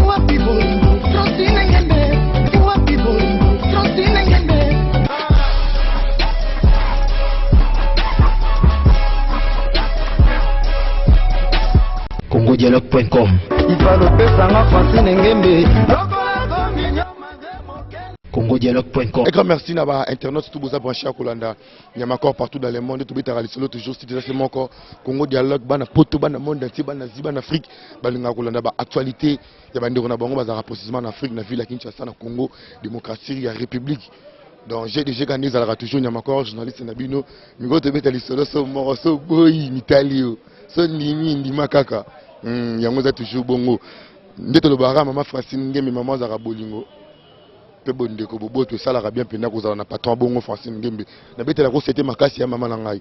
Wapi bolingo Francine Ngembe Wapi bolingo Francine Ngembe. congodialogue.com Ifalopesanga Francine Ngembe. congodialogue.com. Un grand merci na ba internautes tout boza branché ya kolanda Nyamakor partout dans le monde tobetaka lisolo toujours site eza se moko Congo Dialogue bana poto bana monde entier bana Asie bana Afrique balingaka kolanda ba actualité ya bandeko na bango bazalaka précisément na Afrique na ville ya Kinshasa na Congo démocratie ya République donc GDG kanda ezalaka toujours Nyamakor journaliste na bino mikolo tobeta lisolo so moko so boyi mitali yo so ndimi ndima kaka yango eza toujours bongo nde tolobaka mama Francine Ngembe mama azalaka bolingo mpe bondeko boboto esalaka bien mpenza kozala na patron bongo Francine Ngembe nabetela ko sete makasi ya mama na ngai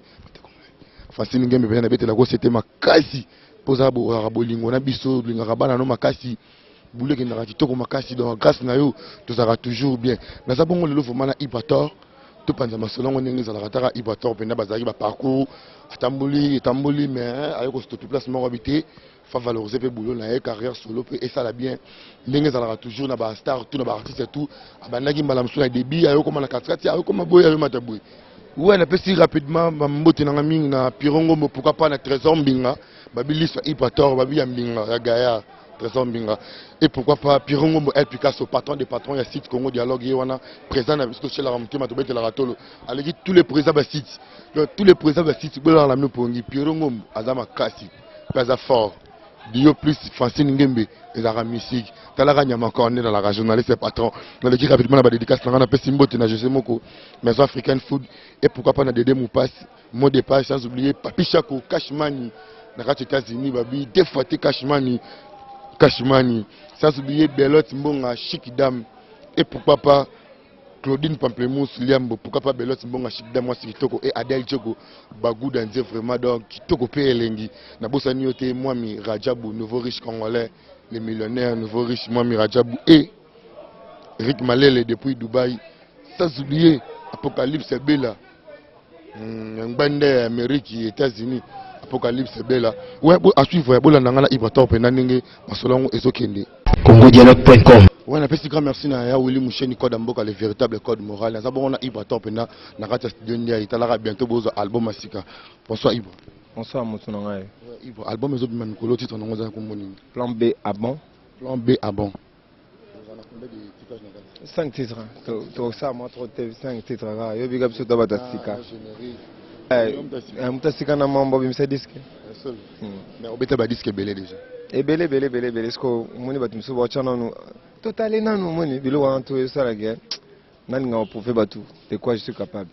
Francine Ngembe mpenza nabetela ko sete makasi mpo ozalaka bolingo na biso olingaka bana no makasi bulu ekendaka kitoko makasi donc grâce na yo tozalaka toujours bien naza bongo lelo vraiment na Ibrator topanza masolo yango ndenge ezalaka taka Ibrator mpenza bazalaki baparcours atamboli etamboli mais aye kostope place moko abi te fa valoriser pe boulot na ye carrière solo pe esala bien ndenge ezalaka toujours na ba star tout na ba artiste tout abandaki mbala mosusu na début ayo koma na katikati ayo koma boye ayo mata boye ouais napesi rapidement bambote nanga mingi na Pierrot Ngombo pourquoi pas na Trésor Mbinga babi liso ya Ibrator babi ya Mbinga ya Gaillard Trésor Mbinga et pourquoi pas Pierrot Ngombo El Picasso patron des patrons ya site Congo Dialogue ye wana président na biso totyelaka motema tobetelaka tolo aleki tous les présidents ba site donc tous les présidents ba site bolaka na bino pongi Pierrot Ngombo aza makasi mpe aza fort dio plus Francine Ngembe ezalaka musique talaka nyama corne ezalaka journaliste patron naleki rapidement na badédicace na ngai napesi mbote na José Moko Maison Africaine Food et pourquoi pas na Dede Moupass mot de passe sans oublier Papi Chako Cashmani na kati États-Unis babi deux fois te Cashmani Cashmani sans oublier Belote Mbonga Chic Dame et pourquoi pas Claudine Pamplemousse Liambo, pourquoi pas Belote Mbonga Chikda mwasi kitoko et Adèle Djogo Bagouda Nze vraiment donc kitoko pe elengi na bosani yo te Mwami Rajabu nouveau riche congolais le millionnaire nouveau riche Mwami Rajabu et Eric Malele depuis Dubaï sans oublier Apocalypse Bella Ngbanda ya Amérique États-Unis Apocalypse Bella ouais bo à suivre bolanda nga na Ibrator mpenza ndenge masolo yango ezokende. congodialogue.com. Ouais, napesi grand merci na ya Willy Musheni code ya mboka le véritable code moral naza bongo na Ibrator mpenza na kati ya studio ndia etalaka bientôt bozwa album ya sika. Bonsoir Ibra. Bonsoir moto na ngai. Ouais, Ibra album ezobima mikolo titre nango eza kombo nini? Plan B ah bon. Plan B ah bon. 5 titres tosala mwa trop te 5 titres kaka yobi biso to bato ya sika moto ya sika na mambo abimisa disque mais obeta badisque ebele déjà ebele ebele ebele ebele siko omoni bato mosusu baotya nanu totale nanu omoni biloko wana to esalaka nalinga koprouve bato de quoi je suis capable.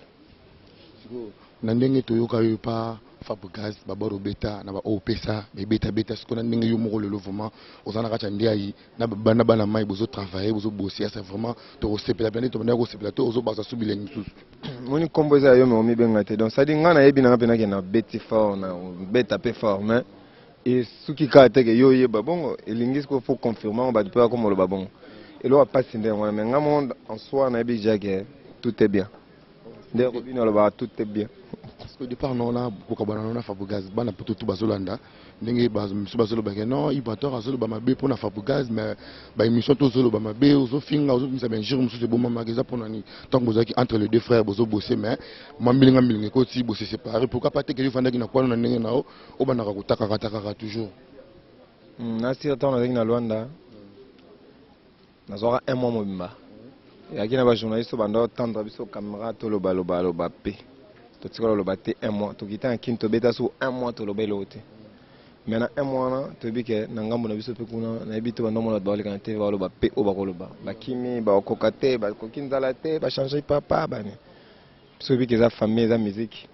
Na ndenge toyoka yo pa Fabregas babor obeta na baoyo opesa bebetabeta sikoyo na ndenge yo moko lelo vraiment oza na kati ya ndiayi na bana bana mai bozo travailler bozo bosser c'est vraiment tokosepela mpe nde tobandaki kosepela to ozobakisa su bilengi mosusu. Moni nkombo eza ya yo me omibenga te donc cestadire ngai nayebi nanga mpe nakende na beti fort na beta mpe fort mais esuki kaka te ke yo oyeba bongo elingi sikoyo faut confirme yango bato mpe bakoma oloba bongo eloko ya mpasi nde yango wana mais ngai moko en soi nayebi déjà ke tout est bien nde Robino alobaka tout est bien. Parce que au départ non na kokabwana na Fabregas bana poto tout bazolanda ndenge mosusu bazolobaka non Ibrator azoloba mabe mpona Fabregas mais ba émission to ozoloba mabe ozofinga ozobimisa ba injure mosusu ebomamaka eza mpona nini ntango bozalaki entre les deux frères bozobose mais mwa mbilinga mbilinga ekoti bose séparé pourquoi pas te ke yo ofandaki na kwano na ndenge na yo obandaka kotakaka takaka toujours. Nasira ntango nazalaki na Luanda nazwaka un mois mobimba eyaki na bajournaliste oyo banda otendre biso caméra toloba loba loba mpe totikala oloba te un mois tokita na kini tobeta so un mois toloba eloko te mais na un mois wana toyebi ke na ngambo na biso mpe kuna nayebi te banda omona bato baoleka na tv baoloba mpe oyo bakoloba bakimi bakokoka te bakoki nzala te bachange papa bani biso oyebi ke eza famille eza musique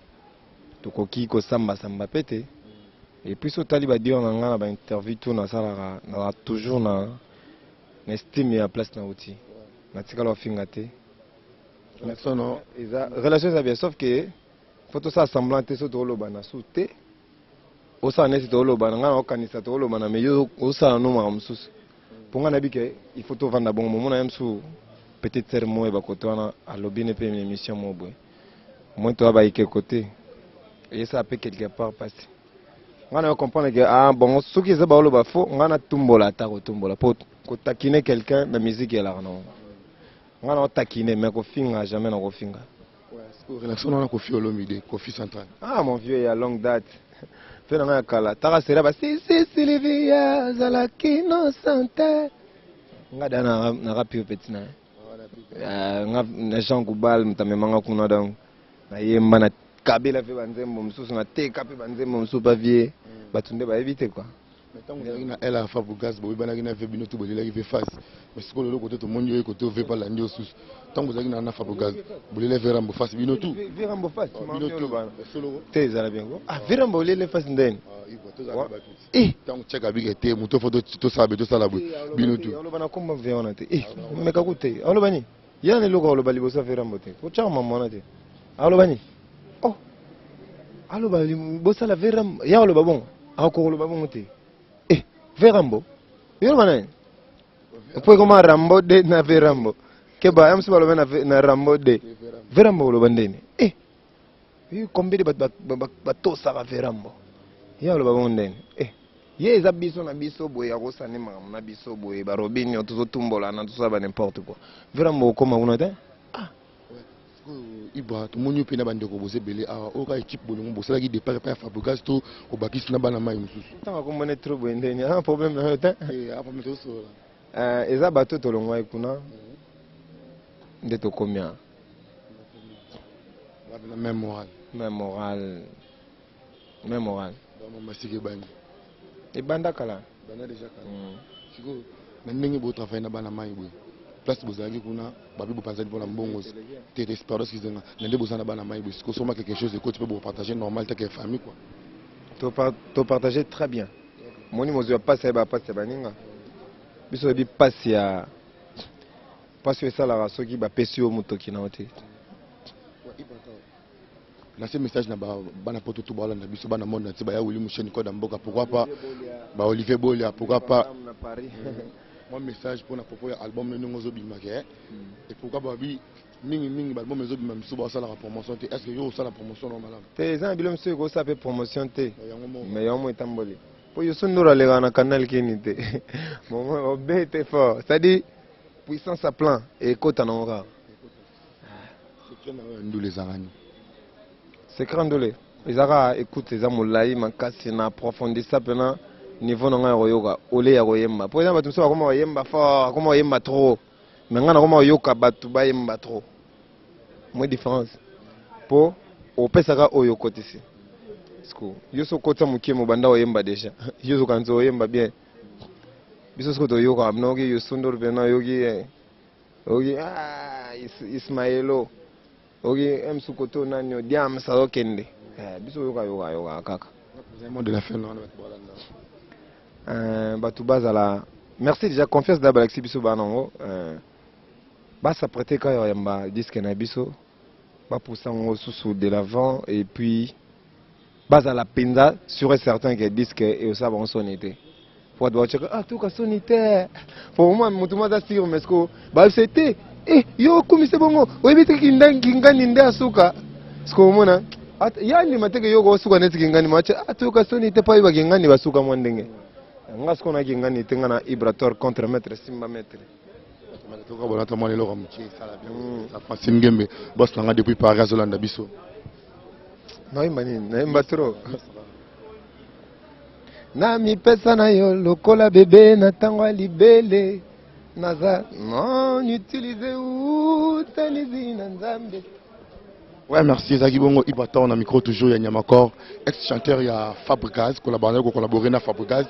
tokoki kosambasamba mpe te et puis so otali badire na ngai na bainterview to nasalaka nazala toujours na estime ya place na uti natikala ofinga te eza relation eza bien sauf que faut tosala semblant te so tooloba na su te osala neti tooloba na ngai naokanisa tooloba na mais yo osala no makambo mosusu mpo ngai nayebi ke il faut tovanda bongo momona ye mosusu petite sœur moko bakote wana alobi ne mpe émission moko boye moi toya bayikeko te eyesala mpe quelque part pasi ngai nayo comprendre ke ah bon soki eza baoloba fo ngai natumbola ata kotumbola po. Kotakine quelqu'un na musique elaka nango. Nga na otakine mais kofinga jamais na kofinga. Relation wana Koffi Olomide, Koffi Central. Ah mon vieux ya longue date. Pe na nga ya kala. Taka sera ba si si Sylvia azalaki innocente. Nga da na na rapi petit na. Euh, nga na Jean Goubal moto amemanga kuna donc nayemba na kabela mpe banzembo mosusu nateka mpe banzembo mosusu pa vie bato nde bayebi te quoi. Mais ntango ozalaki na El Alpha Bugaz boyebanaki na ve bino tu bolelaki ve face mais sikoyo lelo kote tomoni yo kote ove palandi yo susu ntango ozalaki na na Fabregas bolela ve Rambo face bino tu ve Rambo face bino tu solo te ezala bien ko ah ve Rambo olele face ndeni ah, eh ntango check abike te moto fo tosala be tosala boye bino tu oloba na komba ve wana te eh meka ku te oloba nini ye na eloko aloba liboso ya ve Rambo te kotyaka mama wana te aloba nini oh aloba bosala ve Rambo ya aloba bongo akoki koloba bongo te eh ve Rambo yo oloba nani po ekoma Rambo de na ve Rambo keba ya mosusu baloba na Rambo de ve Rambo oloba ndeni eh combien de bato batosaka ve Rambo ye aloba bongo ndeni eh ye eza biso na biso boye akosani makambo na biso boye barobinio tozotumbolana tosala ba n'importe quoi ve Rambo okoma kuna te ah. Ibra tomoni yo mpe na bandeko boza ebele awa oyo kaka ekipe bolingo bosalaki départ epai ya Fabregas to obakisi na bana mai mosusu. Ntango akombone trop boye ndeni ah problème na yo te. Eh, ah problème tozosolola. Eh, eza bato tolongwaki kuna nde tokomi awa. Na même moral. Même moral. Même moral. Donc masiki ebandi. Ebanda kala. Ebanda déjà kala. Sikoyo na ndenge botravaille na bana mai boye place bozalaki kuna babi bopanzani mpona mbongo te te pardon excusez nga na nde boza na bana mai boye sikoyo soma quelque chose ekoti mpe bopartage normal te ke famille quoi. To partager très bien. Moni mozwi ya pasi ayeba pasi ya baninga. Biso oyebi pasi ya pasi oyo esalaka soki bapesi yo motoki na yo te. Lance message na bana poto tout balanda biso bana monde entier baya Willy Musheni code ya mboka pourquoi pas ba Olivier Bolia pourquoi pas moi message pour na propos ya album ndenge ozobima ke et pourquoi babi mingi mingi ba album ezobima misusu basalaka promotion te est ce que yo osala promotion na malamu te eza na bilo misusu ekosala mpe promotion te mais yango mo etamboli mpo Youssou N'Dour alekaka na canal kini te momo obete fort c'est à dire puissance à plein ekota nango kaka. Secret na yo ya ndule ezalaka nini? Secret ndule eza kaka écoute eza molai makasi na approfondisa mpena niveau na ngai ya koyoka ole ya koyemba mpo eza bato mosusu bakoma koyemba fort akoma koyemba trop mais ngai nakoma koyoka bato bayemba trop moi différence mpo opesaka oyo okotisi siko yo so okotisa moke mobanda oyemba déjà yo ozokanisa oyemba bien biso siko toyokaka mnoki Youssou N'Dour mpena oyoki eh. Oki ah Ismaelo oki msu koto nani o Diams azokende eh, biso yoka yoka yoka kaka. Mot de la fin na bato balanda. Euh, bato bazala merci déjà confiance da balakisi biso bana yango euh, bas'apprêter kaka ya yamba disque na biso bapusa yango susu de l'avant et puis bazala mpenza sûr et certain que disque eosala bango soni te po bato batyaka ah toka soni te po mwa moto mwa aza sûr mais siko bayebisa te eh yo okumisa bongo oyebi te kingani nde asuka siko omona ya andima te ke yo kosuka neti kingani matya ah toyoka soni te po ayeba kingani basuka mwa ndenge nga siko na kingani te nga na ibrator contre maître simba maître tokabolata mwana eloko moke esala bien Francine Ngembe boss na nga depuis Paris azolanda biso. Nayemba nini? Nayemba trop. Na mipesa na yo lokola bebe na ntango ya libele naza non utilise utanizi na Nzambe. Ouais, merci ezalaki bongo Ibrator na micro toujours ya Nyamakor, ex-chanteur ya Fabregas, collaborateur ko collaborer na Fabregas.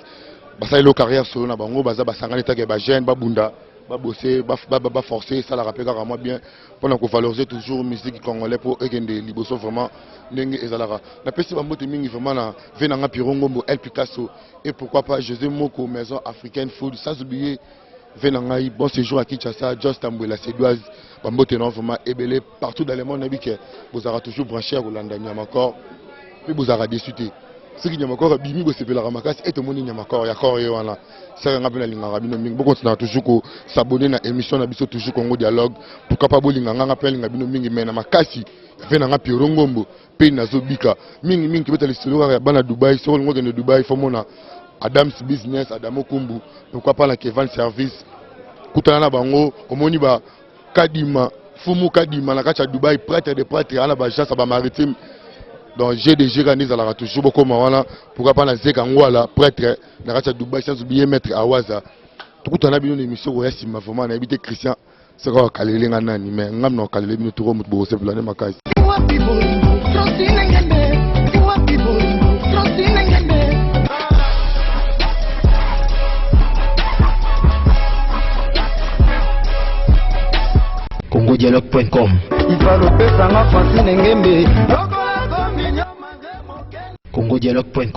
Basali lo carrière solo na bango, baza basangani take ba jeune babunda, ba bosser, ba ba, ba forcer, esalaka pe kaka mwa bien pona ko valoriser toujours musique congolais po ekende liboso vraiment ndenge ezalaka. Napesi ba mbote mingi vraiment na ve na nga Pierrot Ngombo, El Picasso et pourquoi pas José Moko, Maison Africaine Food, sans oublier ve na ngai bon séjour à Kinshasa, Jos Tambwela Sédoise, ba mbote na vraiment ebele partout dans le monde nayebi ke bozalaka toujours branché ya kolanda Nyamakor pe bozalaka déçu te. Soki Nyamakor abimi bosepelaka makasi ete omoni Nyamakor ya kor ye wana saka nga mpe nalingaka bino mingi bokontinaka toujours ko s'abonner na émission na biso toujours Congo Dialogue pourquoi pas bolinga nga nga mpe nalinga bino mingi mais na makasi ve na nga Pierrot Ngombo mpe nazobika mingi mingi tobeta lisolo kaka ya bana Dubai soki olingi okende Dubai fo mona. Adams Business, Adamo Kumbu, pourquoi pas na Kevan Service. Kutana na bango, omoni ba Kadima, Fumu Kadima na kati ya Dubaï, prêtre de prêtre, ana ba agence ba maritime. Donc GDG kani ezalaka toujours bokoma wana, pourquoi pas na Zeka Ngwala, prêtre na kati ya Dubaï, sans oublier maître Awaza. Tokutana bino na émission koya nsima vraiment nayebi te Christian soki akalele nga nani mais nga na okalele bino toko moto bokosepela nde makasi. Wapi bolingo Francine Ngembe, wapi bolingo Francine Ngembe. congodialogue.com ifalopesanga Francine Ngembe. congodialogue.com.